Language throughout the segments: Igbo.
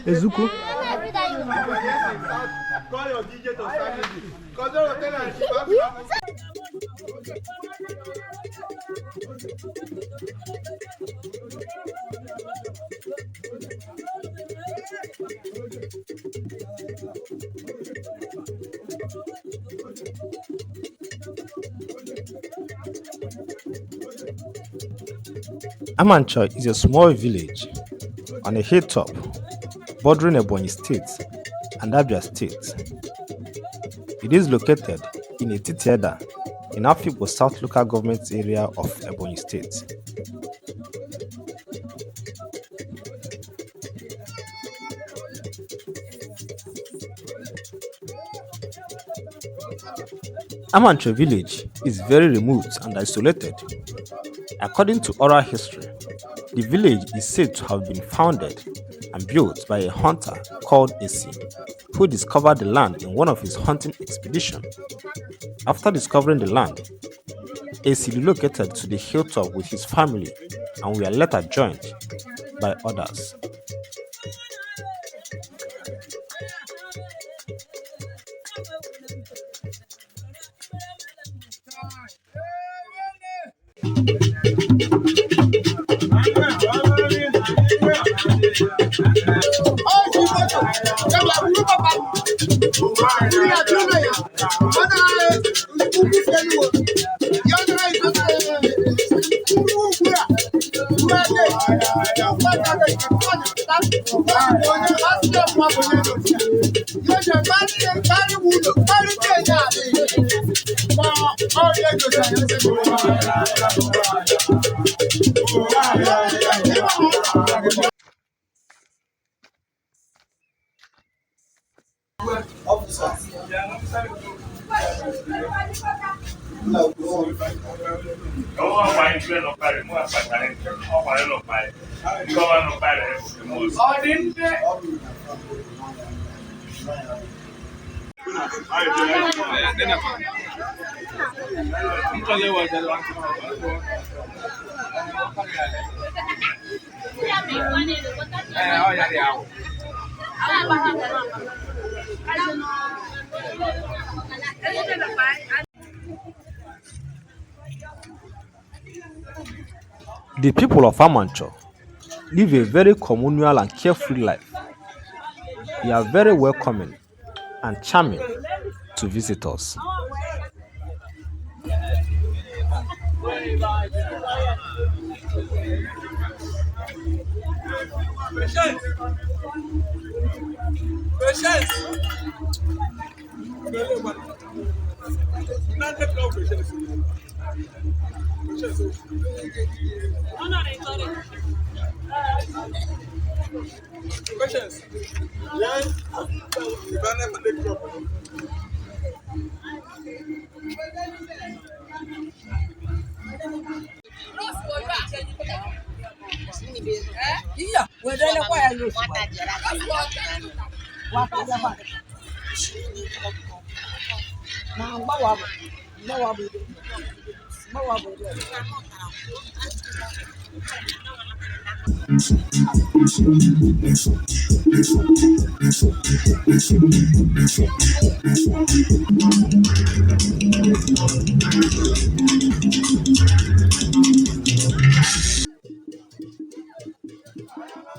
Ezuko. Amancho is a small village on a hilltop bordering Ebonyi State and Abia State. It is located in Etiti-Eda in Afikpo South Local Government Area of Ebonyi State. Amancho village is very remote and isolated. According to oral history, the village is said to have been founded and built by a hunter called Esi, who discovered the land in one of his hunting expeditions. After discovering the land, Esi relocated to the hilltop with his family and were later joined by others. The people of Amancho live a very communal and carefree life. They are very welcoming and charming to visitors.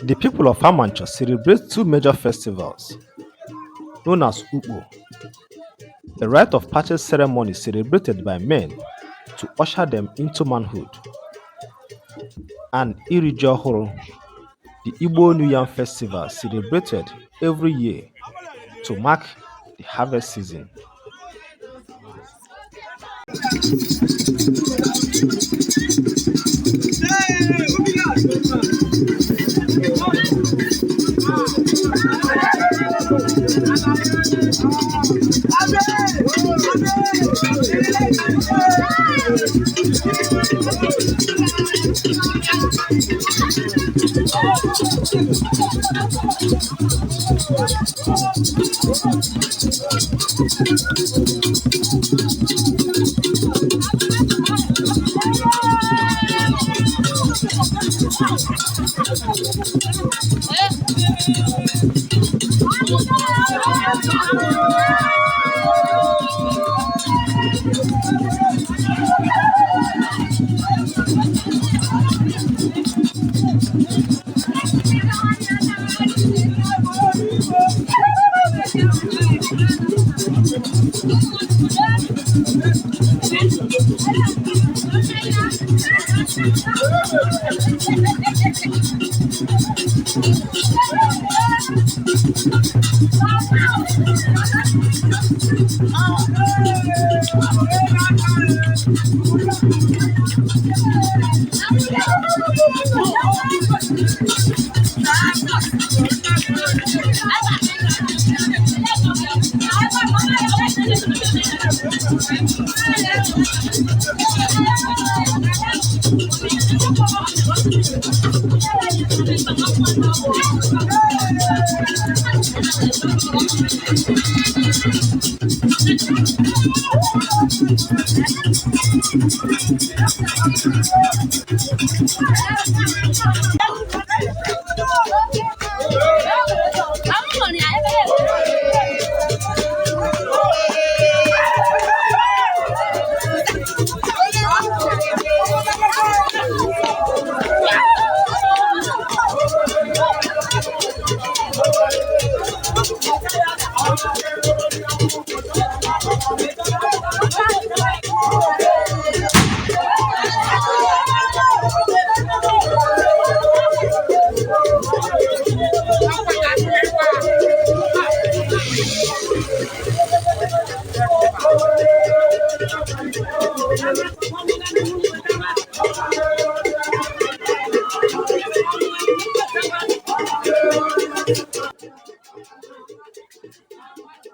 The people of Amancho celebrate two major festivals, known as Ukpo, a rite of passage ceremony celebrated by men to usher them into manhood, and Iri Ji Ohuru, the Igbo New Yam Festival celebrated every year to mark the harvest season.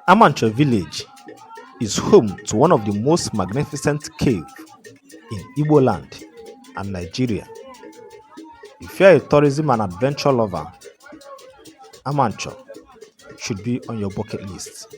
Amancho village is home to one of the most magnificent cave in Igbo land and Nigeria. If you are a tourism and adventure lover, Amancho should be on your bucket list.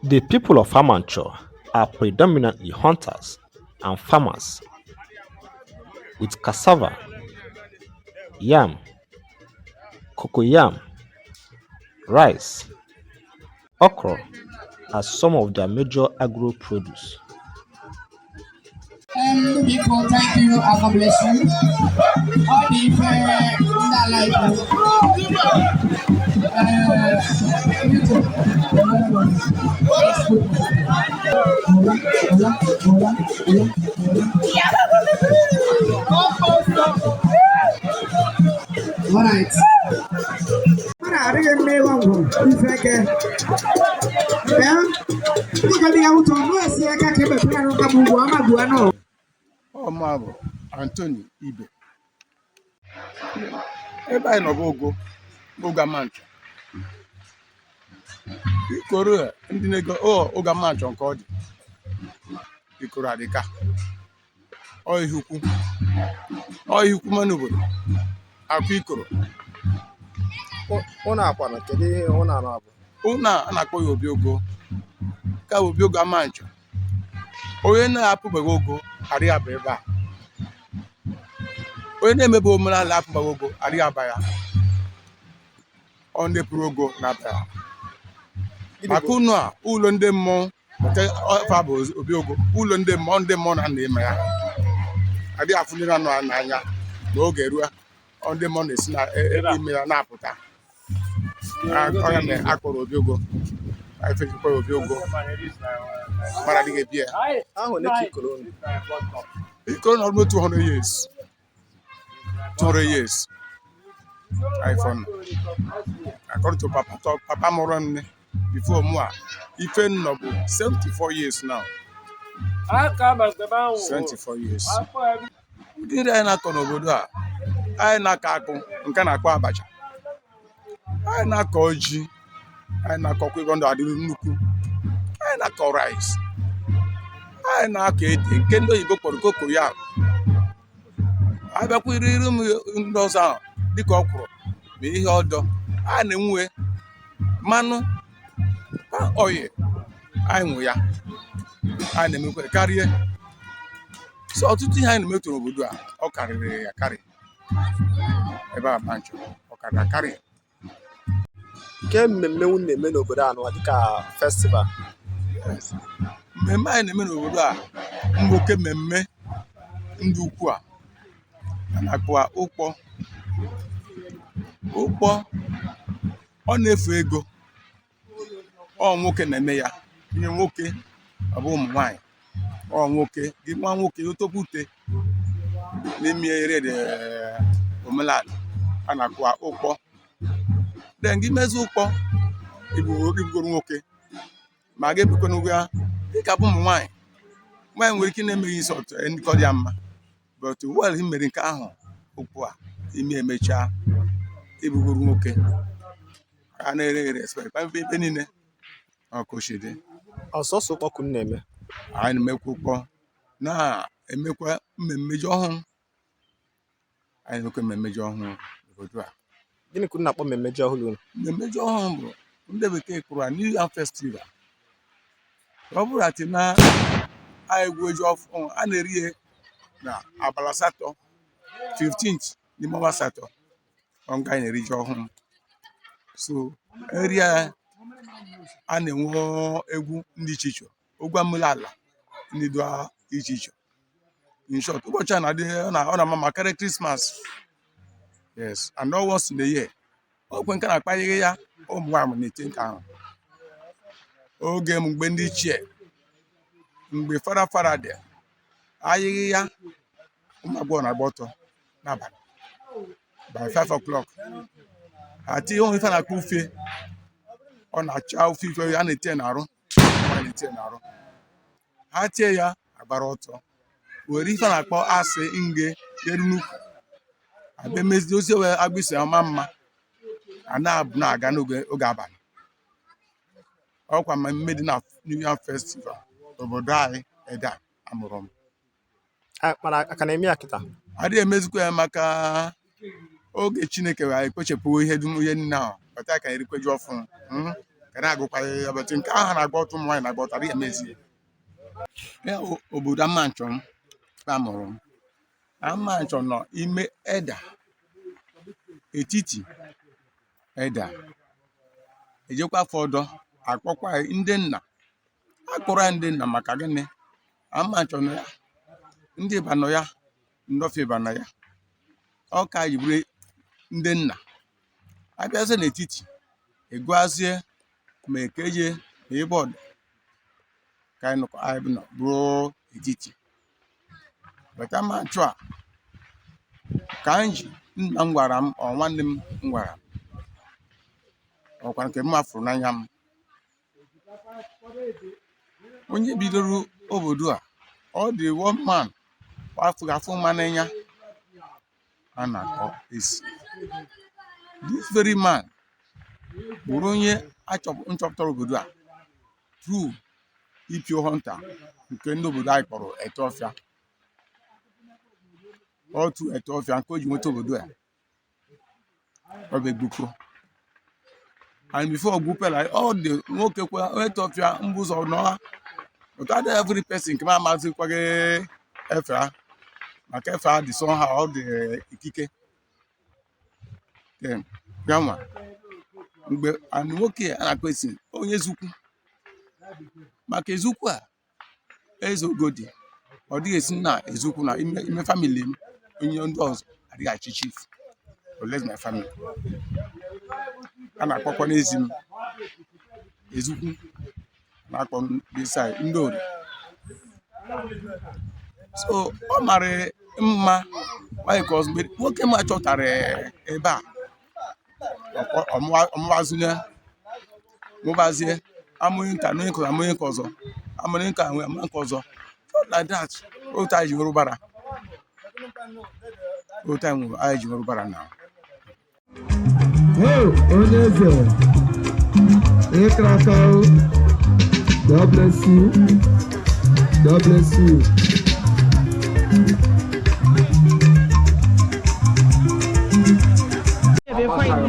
The people of Amancho are predominantly hunters and farmers, with cassava, yam, cocoyam, rice, okra as some of their major agro-produce. Biko, thank you and God bless you. Ọ dị ife ndị ala Igbo. Biko, hola, hola, hola, hola. All right. Mmadụ adịghị mma ịghọ ngwụ ife eke. Ee, dịka dị ya ụtọ nụ esi aka ka emepere arụ ka bụ ugwu ama bụ anọ. Ọmụ bụ Anthony Ibe. Ebe anyị nọ bụ Ogo, Ogo Amancho. Ikoro a, ndị na-ego ọ Ogo Amancho nke ọ dị. Ikoro adịka. Ọ ihe ukwu. Ọ ihe ukwu mmanụ obodo. Akụ ikoro. Ụnụ akwana, kedu ihe ụnụ arụ abụ? Ụnụ a na-akpọ ya Obi Ogo. Ka bụ Obi Ogo Amancho. Onye na-apụbeghị Ogo adịghị aba ebe a. Onye na-emebe omenala apụbeghị Ogo adịghị aba ya. Ọ ndị pụrụ Ogo na-aba ya. Maka ụnụ a, ụlọ ndị mmụọ nke ọfa bụ Obi Ogo, ụlọ ndị mmụọ na-anọ ime ya. Adịghị afụ ndị na-anọ n'anya ma oge ruo, ọ ndị mmụọ na-esi na ime ya na-apụta. Ọ ya mere a kpọrọ Obi Ogo. Efechikwa ya Obi Ogo. Mmadụ adịghị ebi ya. Ahụ ole ka ikoro unu? Ikoro nọ almost 200 years. 200 years. iPhone. According to Papa, to Papa mụrụ nne before mụ a, ife nọ bụ 74 years now. 74 years. Ụdị nri anyị na-akọ n'obodo a, anyị na-akọ akpụ nke a na-akpọ abacha. Anyị na-akọ ji, anyị na-akọkwa ebe ndụ adịrị nnukwu. Anyị na-akọ rice. Anyị na-akọ ede nke ndị oyibo kpọrọ cocoyam. Abịakwa iri iri ụmụ ndị ọzọ ahụ dịka ọkwụrụ. Ma ihe ọdọ a na-enwe mmanụ palm oil anyị nwe ya, anyị na-emekwa karịa. So ọtụtụ ihe anyị na-emetụ n'obodo a, ọ karịrị ya karị ebe a Amancho, ọ karịrị akarị. Ke mmemme unu na-eme n'obodo a nụwa dịka festival? Yes. Mmemme anyị na-eme n'obodo a mbụ, oke mmemme ndị ukwu a a na-akpọ ụkpọ. Ụkpọ ọ na-efu ego, ọ nwoke na-eme ya, nye nwoke, ọ bụ ụmụ nwanyị, ọ nwoke gị, nwa nwoke otopute n'ime ere dị omenala a na-akpọ ụkpọ. Then gị mezi ụkpọ, ibugoro nwoke ma ga ebikọ n'ugwu ya dịka bụ ụmụ nwaanyị. Nwaanyị nwere ike na-emeghị isi ọtụ ndịkọ dị ya mma, but well mere nke ahụ ụkpụ a ime emechaa, ibugoro nwoke, a na-ere ere respect ebe niile ọkụchidi. Ọsọsọ ụkpọ ka unu na-eme? Anyị na-emekwa ụkpọ, na-emekwa mmemme ji ọhụrụ. Anyị na-emekwa mmemme ji ọhụrụ n'obodo a. Gịnị ka unu na-akpọ mmemme ji ọhụrụ unu? Mmemme ji ọhụrụ bụ ndị bekee kpọrọ ya New Yam Festival. Ọ bụrụ ati na anyị gwuo ji ọfụ, a na-eri ya na abalị 8, 15th n'ime ọnwa 8, ọ nga anyị na-eri ji ọhụrụ. So eri ya, a na-enwe egwu ndị iche iche, ogwu amụla ala ndị dị iche iche. In short, ụbọchị a na-adị ọ na-ama ma karịa Christmas. Yes, and all once in a year. Okwe nke na-akpanyeghị ya, ụmụ nwaanyị na-eti nke ahụ. Oge mgbe ndị ichie, mgbe fara fara dị ayịghị ya, ụmụ agbọghọ na-agba ọtọ n'abalị by 5 o'clock, ha tinye onwe ife na-akpọ ufie, ọ na-acha ofe ife a na-etinye n'arụ, a na-etinye n'arụ. Ha tie ya, agbara ọtọ, were ife na-akpọ asị nge eru n'ukwu, abịa mezi ozi wee agbịsị ọma mma, a na-abụ na-aga n'oge oge abalị. Ọkwa mmemme dị na New Yam Festival obodo anyị ede a amụrụ m. Mana aka na-eme ya kịta? Adịghị emezikwa ya maka oge Chineke wee ekpochapụ ihe dum, ihe niile ahụ bata ka erikwe ji ọfụ, ka na-agụkwa ya. Bata nke ahụ na-agba ọtụ, ụmụ nwaanyị na-agba ọtọ, adịghị emezi ya. Obodo Amancho m amụrụ m, Amancho nọ ime Eda, etiti Eda, ejekwa afọ ọdọ akpọkwa ya ndị nna, akpọrọ ya ndị nna. Maka gịnị? Amancho nọ ya, ndị Ịba nọ ya, ndọfe Ịba nọ ya, ọ ka ji bụrụ ndị nna. Abịazie n'etiti, ịgụazie ma ekeje ma ebe ọdụ ka anyị nọkọ, anyị nọ bụrụ etiti. Bata Amancho a ka m ji nna m gwara m, ọ nwanne m gwara m, ọkwa nke m afụrụ n'anya m. Onye bidoro obodo a, ọ dị one man afụghị afụ mma n'anya a na-akpọ Esi. This very man bụrụ onye nchọpụtara obodo a through ipio hunter nke ndị obodo anyị kpọrọ Etofia. Otu Etofia nke o ji nweta obodo a, ọ bụ Egbukwo. And before Ogbupela, ọ dị nwoke kwa Etofia mbụ ụzọ nọ otu adị. Every person nke m amazikwaghị efe ha, maka efe ha dị somehow, ọ dị ikike. Then, ya nwa mgbe and nwoke a na-akpọ Esi, onye Ezukwu, maka Ezukwu a eze Ogodi, ọ dịghị esi na Ezukwu na ime family m, onye ndị ọzọ adịghị achị chief unless my family. A na-akpọkwa n'ezi m Ezukwu, na-akpọ this side ndị Ori. So ọ mara mma. Why? Because mgbe nwoke m chọtara ebe a, ọmụwazinye mụbazie, amụghị nka na onye nke ọzọ, amụghị nke ọzọ, amụghị nke a, amụghị nke ọzọ. Just like that, otu anyị ji nwere ụbara, otu anyị ji nwere ụbara na Oh, onye eze, ịkra aka o. God bless you. God bless you. Be fine.